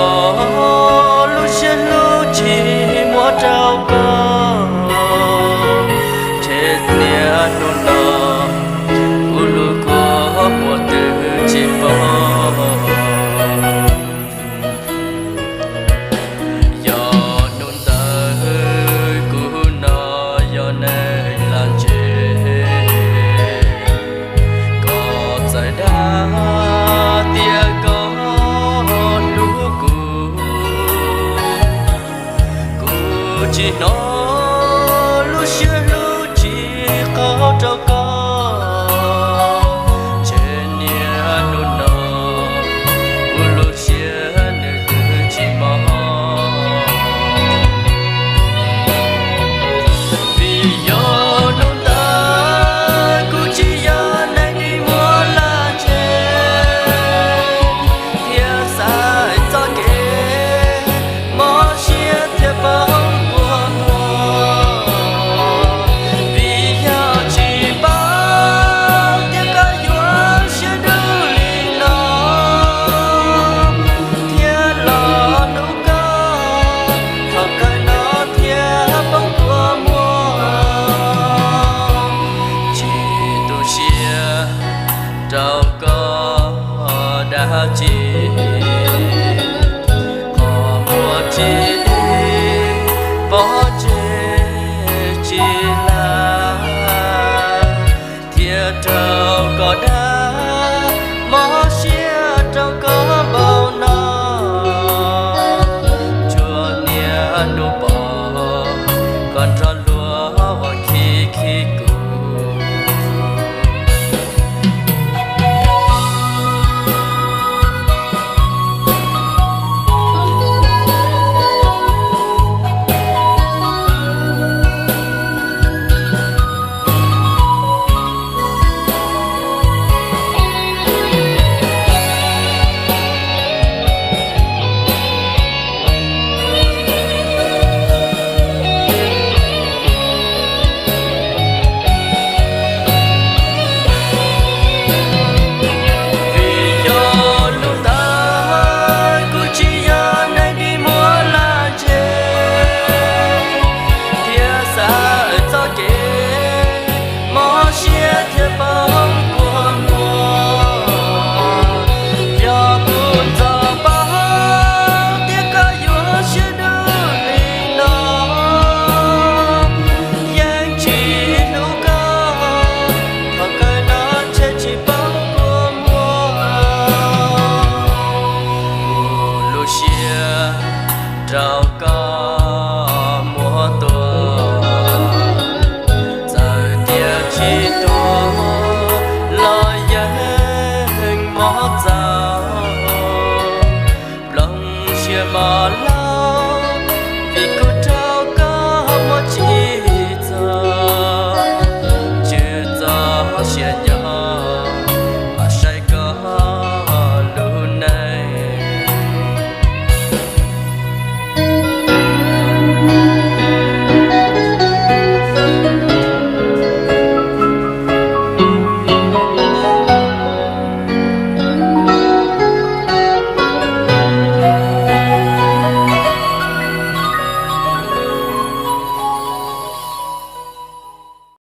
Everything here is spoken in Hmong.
Yog lub siab hlub tsis muab rau koj, ces niaj hnub no kuv lub kua muag twb tsis poob. Yog hnub ntawd kuv no yog neeg lam ntse, koj txawm dag tias koj hlub kuv, kuv tsis hnov lub siab hlub tsis qaug rau koj, ces niaj hnub no kuv lub siab nws twb tsis mob. Vim yog hnub ntawd kuv tsis yog neeg dig muag lam ntse, thiab xav txoj kev mob siab thiab poob kua muag. Vim yog tsis paub tias koj yuav siab dub li no, thiab los hlub koj thaum kawg no thiaj poob kua muag. Tsis tu siab rau koj dab tsi, qhov muag tsis deb, pov tseg tsis lag, thiab rau koj dag, mob siab rau koj npaum no. Tsuas niaj hnub pom koj nrog luag ua khib khib kuv. Vim yog hnub ntawd kuv tsis yog neeg dig muag lam ntse, thiab xav txoj kev mob siab thiab poob kua muag. Yog kuv txawm paub tias koj yuav siab dub li no, yeej tsis hlub koj, thaum kawg no ntshe tsis poob kua muag. Kuv lub siab rau koj muab tua, txawm tias tsis tuag los yeej mob txaus, plooj siab mos